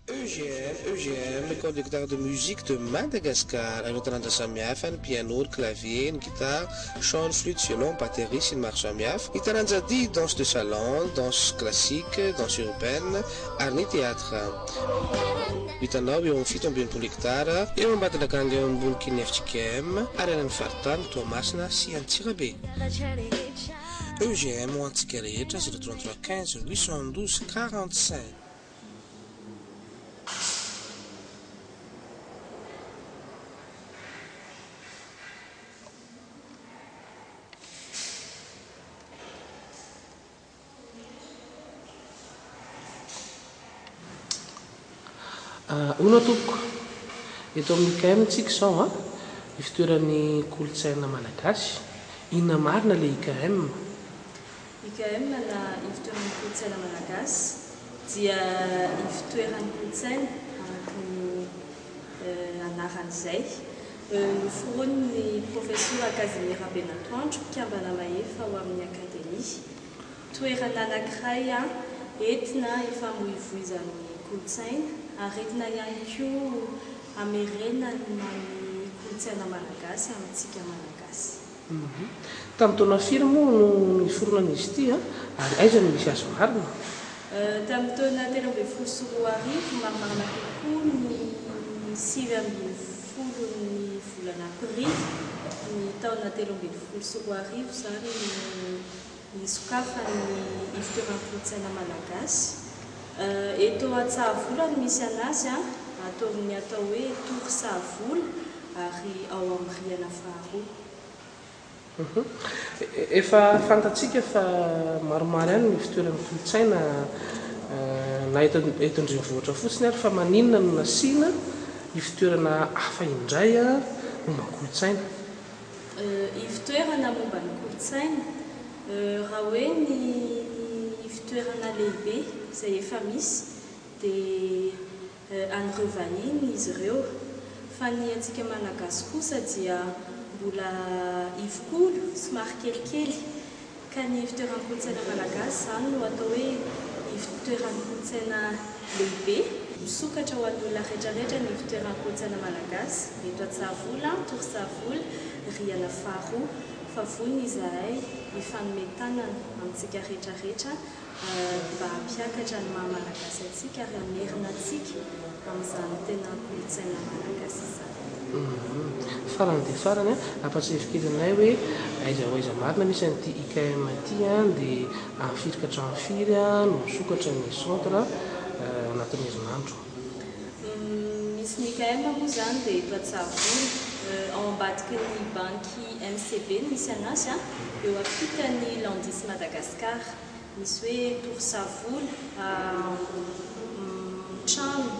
EGM, EGM, Ecole de Guitare de Musique de Madagascar, ireo taranja samihafa, ny piano, ny clavier, ny guitare, chant, ny flûte, violon, batterie sy ny maro samihafa, ny taranja dihy, danse de salon, danse classique, danse urbaine ary ny théâtre. Ho hitanao eo amin'ny 67 hektara, eo Ambatodraganga eo ambonikin'ny fjkm ary any amin'ny faritany Toamasina sy Antsirabe. EGM ho antsika rehetra, 033 15 812 45. Hono aho tompoko, eto amin'ny IKM tsika izao an, ny fitoeran'ny kolontsaina malagasy, inona marina ilay IKM? IKM na Ivotoeran'ny Kolontsaina Malagasy dia ivotoeran'ny kolontsaina araka ny anarany izay. Noforonin'ny Profesora Casimir Rabenatoandro, mpikambana mahefa ao amin'ny Akademia. Toerana anankiray entina hifamoivoizan'ny kolontsaina ary entina ihany koa hamerenana ny kolontsaina malagasy amintsika Malagasy. Tamin'ny taona firy moa no niforonana izy ity ary aiza no misy azy marina? Tamin'ny taona 2013, marimarina kokoa ny 19 ny volana aprily ny taona 2013 izany no nisokafan'ny Ivotoeran-kolontsaina Malagasy. Eto Antsahavola no misy an'azy, ato amin'ny atao hoe Tour Sahavola ary ao amin'ny rihana faharoa. Efa fantatsika fa maromaro ihany ny fitoeran'ny kolontsaina na eto eto an-drenivohitra fotsiny ary fa maninona no nasiana ivotoerana hafa indray momba ny kolontsaina? Ivotoerana momba ny kolontsaina, raha hoe ny ivotoerana lehibe izay efa misy dia an'ireo vahiny izy ireo fa ny antsika Malagasy kosa dia mbola ivokolo somary kelikely ka ny ivotoeran-kolontsaina Malagasy izany no atao hoe ivotoeran-kolontsaina lehibe. Misokatra ho an'ny olona rehetrarehetra ny ivotoeran-kolontsaina Malagasy eto Antsahavola, Tour Sahavola, rihana faharoa fa vonona izahay hifanome tanana amintsika rehetrarehetra mba hampiakatra ny maha Malagasy antsika ary hamerina antsika amin'izany tena kolontsaina Malagasy izany. Farany dia farany, ampatsiahivy kely anay hoe aiza ho aiza marina misy an'ity IKM ity dia amin'ny firy ka hatramin'ny firy no misokatra ny centre anatin'ny herinandro? Misy ny IKM moa izany dia eto Antsahavola, ao ambadiky ny banky MCB no misy an'azy, eo ampitan'ny Landis Madagascar. Misy hoe Tour Savola, trano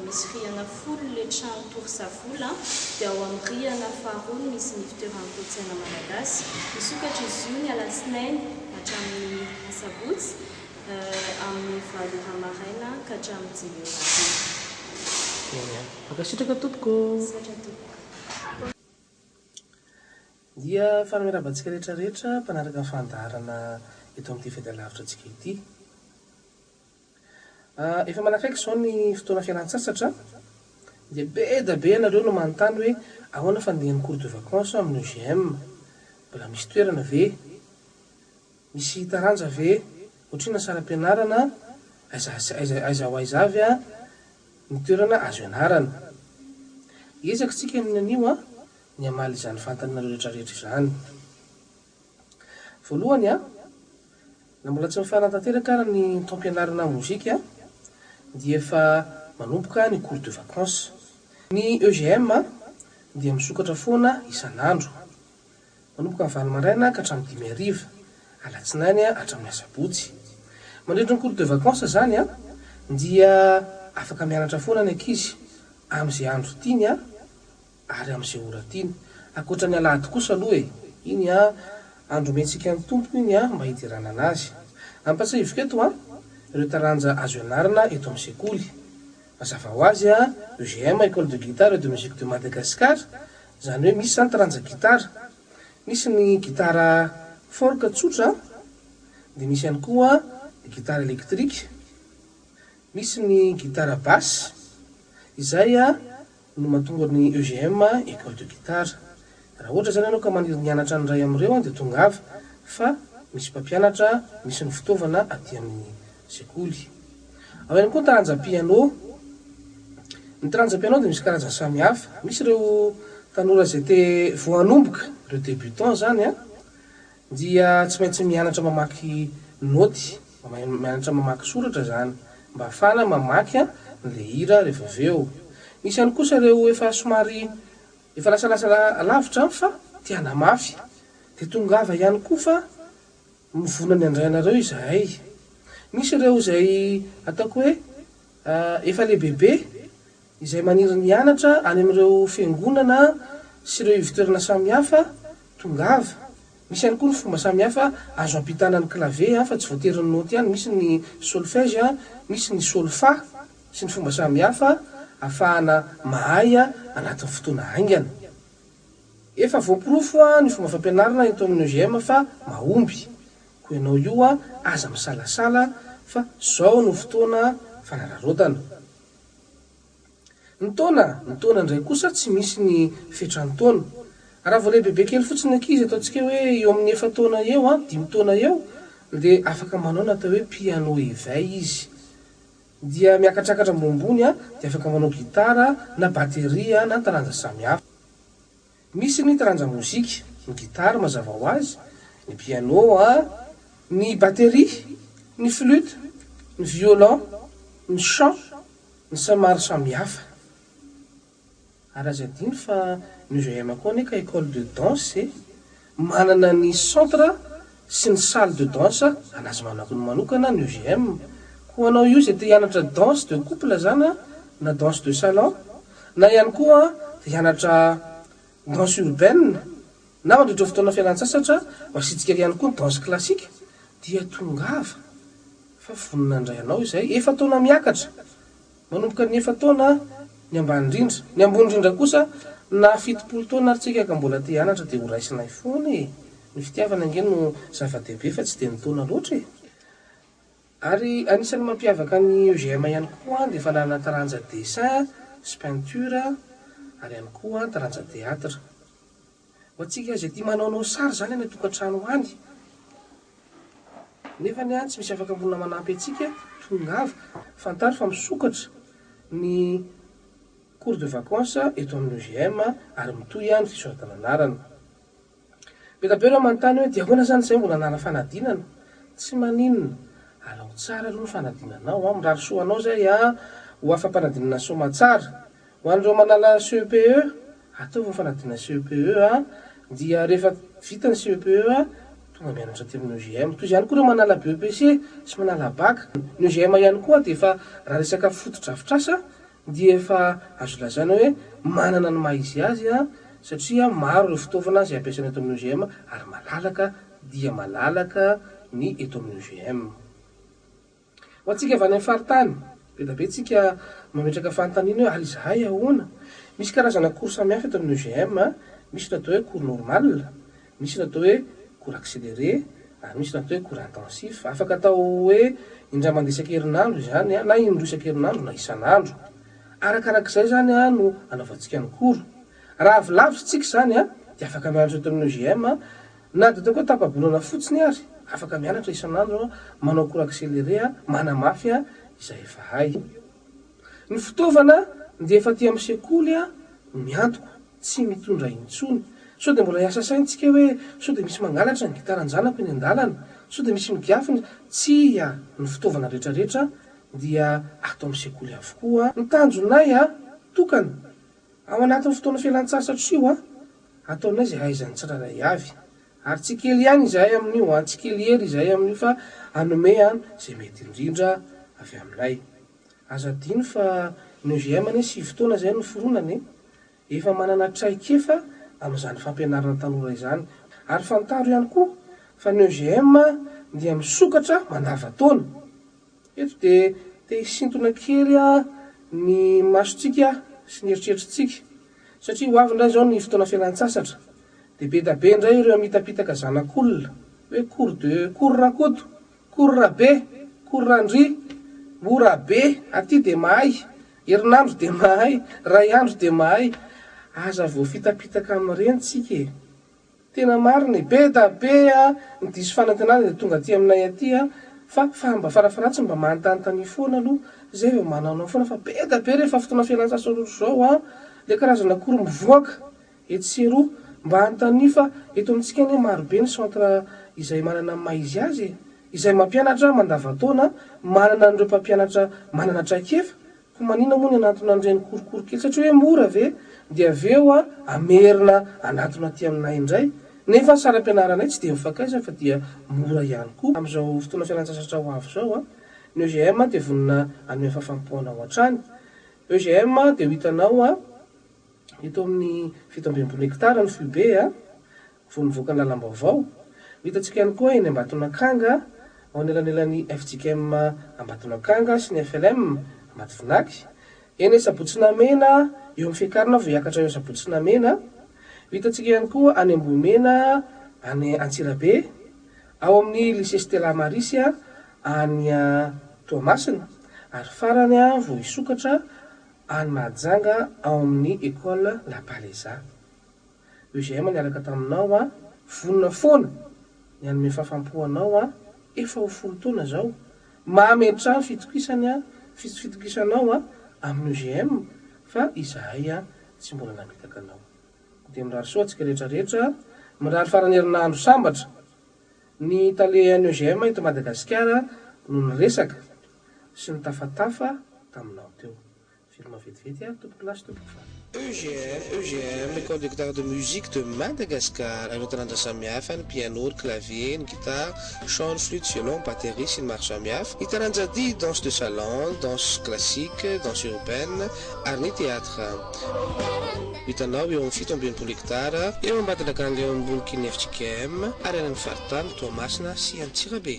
misy rihana folo ilay trano Tour Savola, dia ao amin'ny rihana faharoa no misy ny ivotoeran'ny kolontsaina malagasy. Misokatra izy io ny alatsinainy hatramin'ny asabotsy amin'ny valo ora maraina ka hatramin'ny dimy ora hariva. Eny an. Mankasitraka tompoko. Misaotra tompoko. Dia faly miarahaba antsika rehetra rehetra mpanaraka ny fandaharana eto amin'ity fahitalavitra antsika ity. Efa manakaiky izao ny fotoana fialan-tsasatra dia be dia be ianareo no manontany hoe ahoana fandehan'ny cours de vacances amin'ny EGM? Mbola misy toerana ve? Misy taranja ve? Ohatr'inona saram-pianarana? Aiza aiza aiza ho aiza avy ny toerana azo ianarana? Hiezaka isika amin'ny anio ny hamaly izany fanontanianareo rehetra rehetra izany. Voalohany an, na mbola tsy mifarana tanteraka ara ny taom-pianarana mozika dia efa manomboka ny cours de vacances. Ny EGM dia misokatra foana isan'andro. Manomboka amin'ny valo maraina ka hatramin'ny dimy hariva, alatsinainy hatramin'ny asabotsy. Mandritra ny cours de vacances izany dia afaka mianatra foana ny ankizy amin'izay andro tiany ary amin'izay ora tiany. Ankoatra ny alahady kosa aloha e! Iny an, andro omentsika ny Tompo iny an, mba hiderana an'Azy. Ampatsiahiviko eto an, ireo taranja azo ianarana eto amin'ny sekoly. Mazava ho azy an, EGM, Ecole de Guitare et de Musique de Madagascar, izany hoe misy izany taranja gitara. Misy ny gitara folk tsotra, dia misy ihany koa ny gitara électrique. Misy ny gitara basse, izay no mahatonga ny EGM, École de Guitare. Raha ohatra izany ianao ka maniry ny hianatra ny iray amin'ireo dia tongava fa misy mpampianatra, misy ny fitaovana aty amin'ny sekoly. Ao ihany koa ny taranja piano. Ny taranja piano dia misy karazany samihafa. Misy ireo tanora izay te vao hanomboka, ireo débutants izany an, dia tsy maintsy mianatra mamaky naoty, mianatra mamaky soratra izany mba hahafahana mamaky an'ilay hira rehefa avy eo. Misy ihany kosa ireo efa somary efa lasalasa lavitra fa te hanamafy dia tongava ihany koa fa mivonona ny handray anareo izahay. Misy ireo izay ataoko hoe efa lehibebe Izay maniry ny hianatra any amin'ireo fiangonana sy ireo ivontoerana samihafa, tongava. Misy ihany koa ny fomba samihafa azo ampitana ny clavier fa tsy voatery ny note ihany, misy ny solfège, misy ny solfa sy ny fomba samihafa ahafahana mahay anatin'ny fotoana haingana. Efa voaporofo ny fomba fampianarana eto amin'ny EGM fa mahomby. Koa ianao io aza misalasala fa zao no fotoana fanararaotana. Ny taona, ny taona indray kosa tsy misy ny fetran-taona. Raha vao lehibebe kely fotsiny ny ankizy, ataontsika hoe eo amin'ny efa-taona eo an, dimy taona eo, dia afaka manao ny atao hoe piano éveil izy. Dia miakatrakatra ambonimbony an, dia afaka manao gitara na bateria na taranja samihafa. Misy ny taranja mozika, ny gitara mazava ho azy, ny piano an, ny bateria, ny flûte, ny violon, ny chant, ny sa maro samihafa. Ary aza adino fa ny UGM koa anie ka école de danse e! Manana ny centre sy ny salle de danse anazy manokana ny UGM. Koa anao io izay te hianatra danse de couple zany na danse de salon na ihany koa te hianatra danse urbaine na mandritra fotoana fialan-tsasatra ho asiantsika ihany koa ny danse classique dia tongava fa vonona handray anao izay efa taona miakatra Manomboka ny efa-taona ny ambany indrindra. Ny ambony indrindra kosa na 70 taona ary tsika ka mbola te hianatra dia ho raisinay foana e! Ny fitiavana ange no zava-dehibe fa tsy dia ny taona loatra e! Ary anisan'ny mampiavaka ny EGM ihany koa dia fananana taranja dessin sy peinture ary ihany koa taranja théâtre. Ho antsika izay tia manaonao sary izany any an-tokantrano any, nefa anie tsy misy afaka mbola manampy antsika, tongava. Fantaro fa misokatra ny cours de vacances eto amin'ny EGM ary mitohy ny fisoratana anarana. Be dia be ireo manontany hoe dia ahoana izany izay mbola hanala fanadinana? Tsy maninona, alao tsara aloha ny fanadinanao an, mirary soa anao izay an, ho afa-panadinana soamatsara. Ho an'ireo manala CEPE, ataovy ny fanadinana CEPE a, dia rehefa vita ny CEPE a, tonga mianatra aty amin'ny EGM. Toy izany koa ireo manala BEPC sy manala Bac. Ny EGM ihany koa dia efa raha resaka fotodrafitrasa dia efa azo lazaina hoe manana ny maha izy azy satria maro ireo fitaovana izay ampiasaina eto amin'ny EGM ary malalaka dia malalaka ny eto amin'ny EGM. Ho antsika avy any amin'ny faritany, be dia be tsika mametraka fanontaniana hoe ary izahay ahoana? Misy karazana cours samihafa eto amin'ny EGM, misy ny atao hoe cours normal, misy ny atao hoe cours accéléré ary misy ny atao hoe cours intensif. Afaka atao hoe indray mandeha isan-kerinandro izany na indroa isan-kerinandro na isan'andro. Arakarak'izay izany no anaovantsika ny cours. Raha avy lavitra tsika izany dia afaka mianatra eto amin'ny EGM Na dia ataoko hoe tapa-bolana fotsiny ary, afaka mianatra isan'andro aho, manao cours accéléré aho, manamafy izay efa hay. Ny fitaovana dia efa aty amin'ny sekoly no miantoka, tsy mitondra intsony. Sao dia mbola hiasa saina tsika hoe sao dia misy mangalatra ny gitaran-janako eny an-dalana, sao dia misy migafy ny. Tsia, ny fitaovana rehetrarehetra dia ato amin'ny sekoly avokoa. Ny tanjonay tokana, ao anatin'ny fotoana fialan-tsasatra io, Ataonay izay hahaizan'ny tsirairay avy. Ary tsy kely ihany izahay amin'io an, tsy kely hery izahay amin'io fa hanome an izay mety indrindra avy aminay. Aza adino fa ny EGM anie sivy taona izay noforonana e! Efa manana traikefa amin'izany fampianarana tanora izany. Ary fantaro ihany koa fa ny EGM dia misokatra mandavan-taona. Eto dia te hisintona kely ny masontsika sy ny eritreritritsika satria ho avy indray izao ny fotoana fialan-tsasatra dia be da be indray ireo hamitapitaka zanak'olona hoe cours de cours Rakoto, cours Rabe, cours Randria. Mora be, aty dia mahay, herinandro dia mahay, ray andro dia mahay. Aza voafitapitaka amin'ireny tsika e. Tena marina e, be da be a, ny diso fanantenana dia tonga aty aminay aty a, fa fa mba farafaharatsiny mba manontanontania foana aloha zay vao manaonao foana fa be da be rehefa fotoana fialantsasatra ohatr'izao a, le karazana cours mivoaka etsy sy eroa, mba anontanio fa eto amintsika anie maro be ny centre izay manana ny maha izy azy e, izay mampianatra mandavataona, manana an'ireo mpampianatra manana traikefa, Ko manina moa ny anantona an'ireny korokoro kely satria hoe mora ve dia avy eo a amerina anatona aty aminay indray nefa ny saram-pianaranay tsy dia mifankaiza fa dia mora ihany koa. Amin'izao fotoana fialan-tsasatra ho avy izao a, ny EGM dia vonona hanome fahafaham-po anao hatrany. EGM dia ho hitanao a eto amin'ny 67 hectares ny foibe a. vao nivoaka ny lalam-baovao. Ho hitantsika ihany koa eny Ambatonakanga, ao anelanelan'ny fjkm Ambatonakanga sy ny flm Ambatovinaky. Eny Sabotsinamena, eo amin'ny fiakarana vao hiakatra eo Sabotsinamena. Ho hitantsika ihany koa any Ambohimena, any Antsirabe, ao amin'ny Lycée Stella Maris any Toamasina, ary farany vao hisokatra any Mahajanga ao amin'ny Ecole La Paleza. EGM niaraka taminao a, vonona foana ny hanome fahafampo anao a, efa ho folo taona zao, mametraha ny fitokisany a, fitokisanao a amin'ny EGM fa izahay a tsy mbola namitaka anao. Dia mirary soa antsika rehetra rehetra, mirary faran'ny herinandro sambatra. Ny tale an'ny EGM eto Madagasikara no niresaka sy nitafatafa taminao teo. Veloma vetivety ary tompoko lahy sy tompoko vavy. EGM, EGM, Ecole de Guitare de Musique de Madagascar, ireo taranja samihafa, ny piano, ny clavier, ny guitare, chant, ny flûte, violon, batterie sy ny maro samihafa, ny taranja dihy, danse de salon, danse classique, danse urbaine ary ny théâtre. Hitanao eo amin'ny 67 hectare eo Ambadindraganga eo ambonikin'ny fjkm ary any amin'ny faritany Toamasina sy Antsirabe.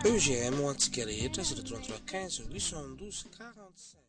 EGM ho antsika rehetra, 033 15 812 45.